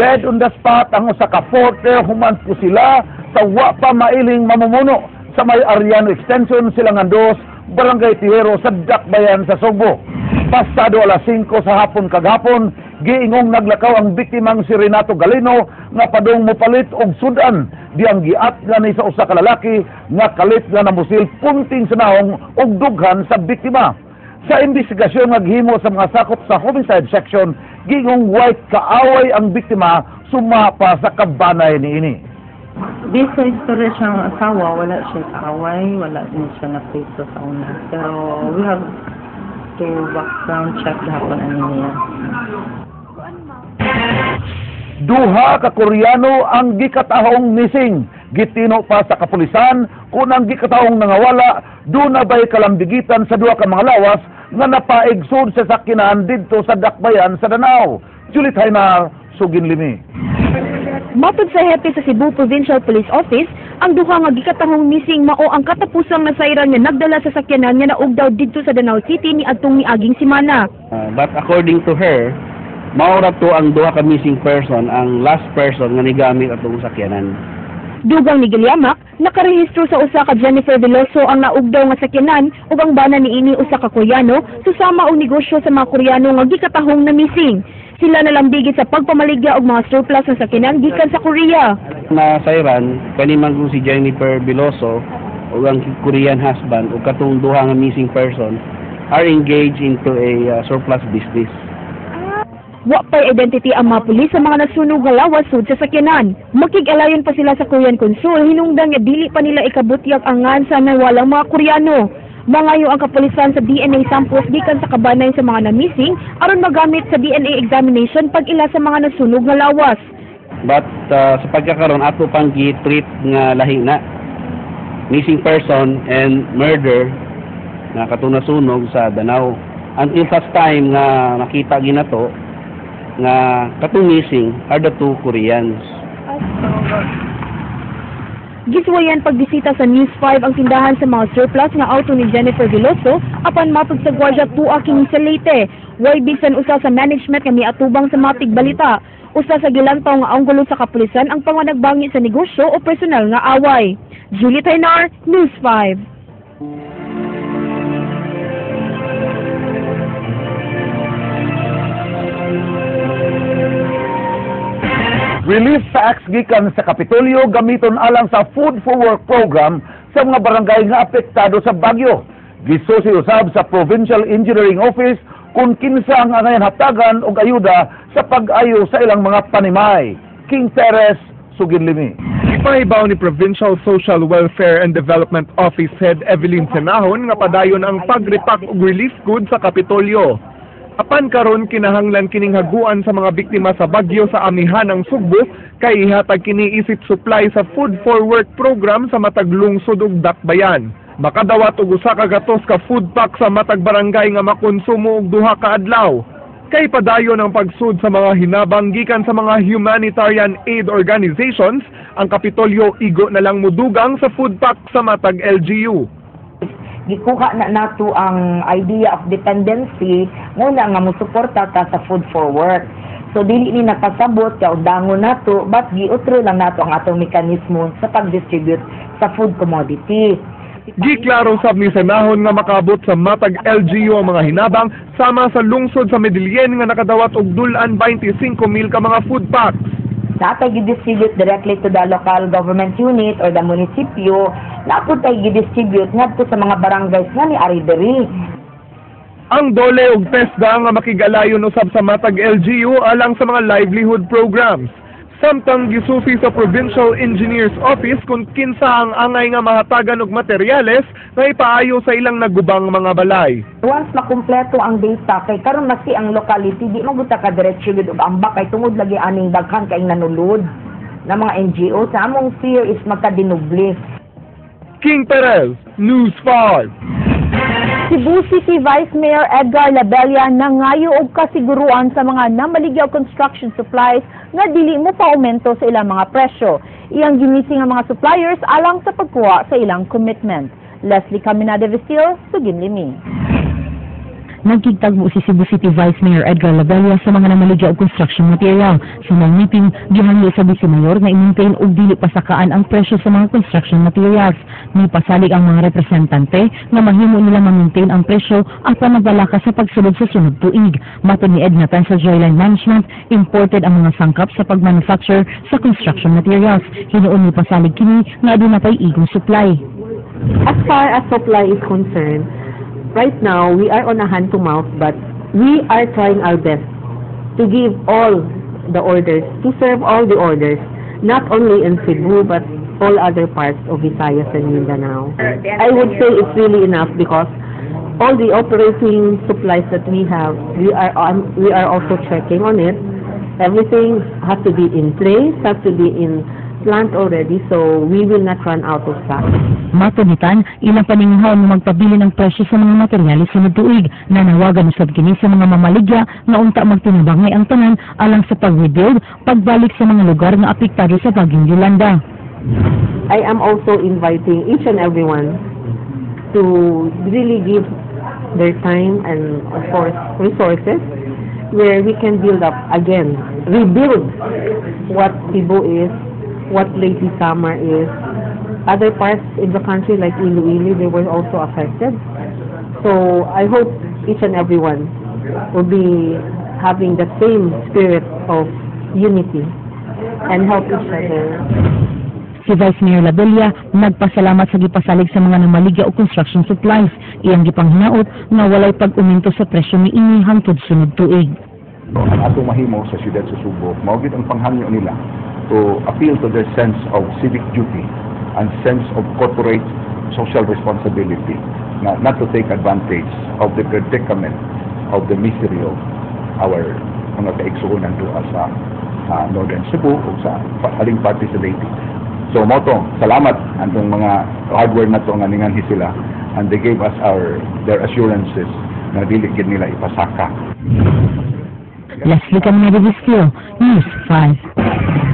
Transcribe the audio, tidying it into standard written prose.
Dead on the spot ang usa ka porter human po sila sa wa pa mailing mamumuno sa may Ariano Extension, Silangan Dos, Barangay Tihero sa Dakbayan sa Sugbo. Pasado alas 5 sa hapon kagahapon, giingong naglakaw ang biktimang si Renato Galino nga padung mopalit og sudan diyang giat nga ni sa usa ka lalaki nga kalit nga namusil punting sa naong og dughan sa biktima. Sa investigasyon nga gihimo sa mga sakop sa homicide section, giingong white kaaway ang biktima suma pa sa kabanay niini. Based sa istorya siyang asawa, wala siya kaaway, wala din siya napriso sa una. Pero we have to background check gahapon ani niya. Duha ka Koreano ang gikatahong missing. Gitino pa sa kapulisan kung ang gikatahong nangawala doon na ba'y kalambigitan sa duha ka mga lawas nga napaigsod sa sakinan didto sa Dakbayan sa Danao. Juliet Hainar, Sugin Limi. Matod sa hepe sa Cebu Provincial Police Office, ang duha nga gikatahong missing mao ang katapusang nasayran nga nagdala sa sakyanan nga naugdaw didto sa Danao City ni adtong miaging semana. But according to her, maura to ang duha ka missing person, ang last person nga nigamit atong sakyanan. Dugang ni Gilyamak, nakarehistro sa usa ka Jennifer Veloso ang naugdaw nga sakyanan ug ang bana niini usa ka Koreano susama og negosyo sa mga Koreano nga gikatahong na missing. Sila nalambigit sa pagpamaligya og mga surplus nga sakyanan gikan sa Korea. Nasayran kani man kung si Jennifer Veloso ug ang Korean husband ug katong duha nga missing person are engaged into a surplus business. Wa pa'y identity ang mga pulis sa mga nasunog nga lawas sud sa sakyanan. Makig-alayon pa sila sa Korean Consul hinungdan nga dili pa nila ikabutyag ang ngan sa nawalang mga Koreano. Mangayo ang kapulisan sa DNA samples gikan sa kabanay sa mga na-missing aron magamit sa DNA examination pag ila sa mga nasunog nga lawas. But sa pagkakaroon ato pang gi-treat nga lahi na missing person and murder nga katong nasunog sa Danao. Until such time nga makita ginato nga katong missing are the two Koreans. Giswayan pagbisita sa News 5 ang tindahan sa mga surplus nga auto ni Jennifer Veloso apan matod sa gwardiya tuwa kini sa Leyte. Way bisan usa sa management nga miatubang sa mga tigbalita. Usa sa gilantaw nga anggulo sa kapulisan ang panganagbangi sa negosyo o personal nga away. Julie Taynar, News 5. Relief packs gikan sa Kapitolyo gamiton alang sa Food for Work program sa mga barangay nga apektado sa bagyo. Gisusi usab sa Provincial Engineering Office kung kinsa ang angayan hatagan og ayuda sa pag-ayo sa ilang mga panimay. King Perez, Sugin Limi. Ipahibaw ni Provincial Social Welfare and Development Office Head Evelyn Senahon nga padayon ang pagrepack og relief goods sa Kapitolyo. Apan karon kinahanglan kining haguan sa mga biktima sa bagyo sa amihanang Sugbo kay ihatag kini isip supply sa Food for Work program sa matag lungsod ug dakbayan. Makadawat og 100 ka food pack sa matag barangay nga makonsumo og 2 ka adlaw. Kay padayon ang pagsud sa mga hinabang gikan sa mga humanitarian aid organizations, ang Kapitolyo igo na lang mudugang sa food pack sa matag LGU. Gikuha na nato ang idea of dependency nguna nga mosuporta ta sa Food for Work. So dili ni nakasabot kay undangon nato, but giutro lang nato ang atong mekanismo sa pag-distribute sa food commodity. Giklaro sab ni Senahon nga makabot sa matag LGU ang mga hinabang sama sa lungsod sa Medellin nga nakadawat og dulan 25,000 ka mga food packs. Natay gi-distribute directly to the local government unit or the munisipyo, napud tay gi-distribute ngadto sa mga barangays nga ni ari diri. Ang dole og TESDA nga makigalayon usab sa matag LGU alang sa mga livelihood programs. Samtang gisusi sa Provincial Engineers Office kung kinsa ang angay nga mahatagan og materyales nga ipaayo sa ilang nagubang mga balay. Once makumpleto ang data kay karon masi ang locality di maguta ka diretso gid og ambak kay tungod lagi aning daghan kay nanulod na mga NGO sa among fear is magkadinuble. King Perez, News 5. Cebu City Vice Mayor Edgar Labella nangayo og kasiguruan sa mga namaligya og construction supplies nga dili mo paumento sa ilang mga presyo. Iyang gimising ang mga suppliers alang sa pagkuha sa ilang commitment. Leslie Caminada Vestil, Sugin Limi. Nagkigtagbo si Cebu City Vice Mayor Edgar Labella sa mga namaligya og construction material. Sa mga meeting, gihangyo sa Vice Mayor nga i-maintain og dili pasakaan ang presyo sa mga construction materials. Mipasalig ang mga representante nga mahimo nila ma-maintain ang presyo apan nagbalaka sa pagsulod sa sunod tuig. Matod ni Edna Tan sa Joyline Management, imported ang mga sangkap sa pag-manufacture sa construction materials. Hinuon mipasalig kini nga aduna pay igong supply. As far as supply is concerned, right now we are on a hand to mouth, but we are trying our best to give all the orders, to serve all the orders, not only in Cebu but all other parts of Visayas and Mindanao. I would say it's really enough because all the operating supplies that we have, we are also checking on it. Everything has to be in place, has to be in plant already, so we will not run out of stock. Matod ni Tan, ilang paninguhaon nga magpabilin ang presyo sa mga materyales sunod tuig. Nanawagan usab kini sa mga mamaligya nga unta magtinabangay ang tanan alang sa pag-rebuild, pagbalik sa mga lugar nga apektado sa Bagyong Yolanda. I am also inviting each and everyone to really give their time and, of course, resources where we can build up again, rebuild what Cebu is, what Leyte, Samar is. Other parts in the country like Iloilo, they were also affected. So I hope each and everyone will be having the same spirit of unity and help each other. Si Vice Mayor Labella nagpasalamat sa gipasalig sa mga namaligya og construction supplies. Iyang gipanghinaot nga walay pag-uminto sa presyo niini hangtod sunod tuig. Ang atong mahimo sa siyudad sa Subo, mao gid ang panghangyo nila to appeal to their sense of civic duty and sense of corporate social responsibility na not to take advantage of the predicament of the misery of our mga kaigsuonan doa sa Northern Cebu o sa haling parte sa Leyte. So mao to, salamat antong mga hardware na to nga ninganhi sila and they gave us our their assurances na dili gid nila ipasaka. Leslie Caminero Visquio, News 5.